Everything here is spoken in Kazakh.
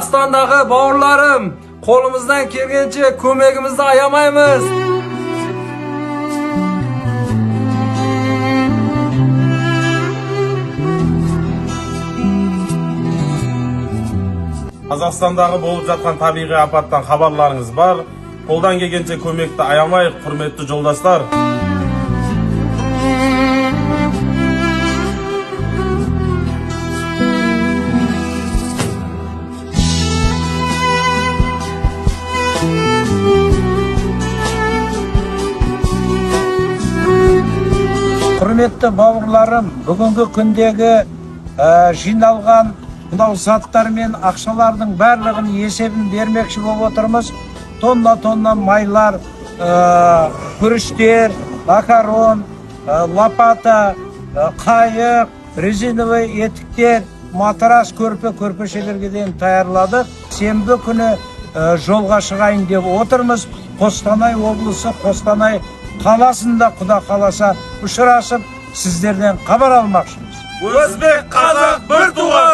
Қазақстандағы бауырларым, қолымыздан келгенше көмегімізді аямаймыз. Қазақстандағы болып жатқан табиғи апаттан хабарларыңыз бар. Қолдан келгенше көмекті аямайық, құрметті жолдастар. Құрметті бауырларым, бүгінгі күндегі жиналған мынау заттар мен ақшалардың барлығын есебін бермекші болып отырмыз. Тонна тонна майлар, күріштер, макарон, лопата, қайық, резиновый етіктер, матрас, көрпе, көрпешелерге дейін таярладық. Сенбі күні жолға шығайын деп отырмыз. Қостанай облысы, Қостанай қаласында, құда қаласа, ұшырасып, сіздерден хабар алмақшымыз. Өзбек, қазақ бір туған.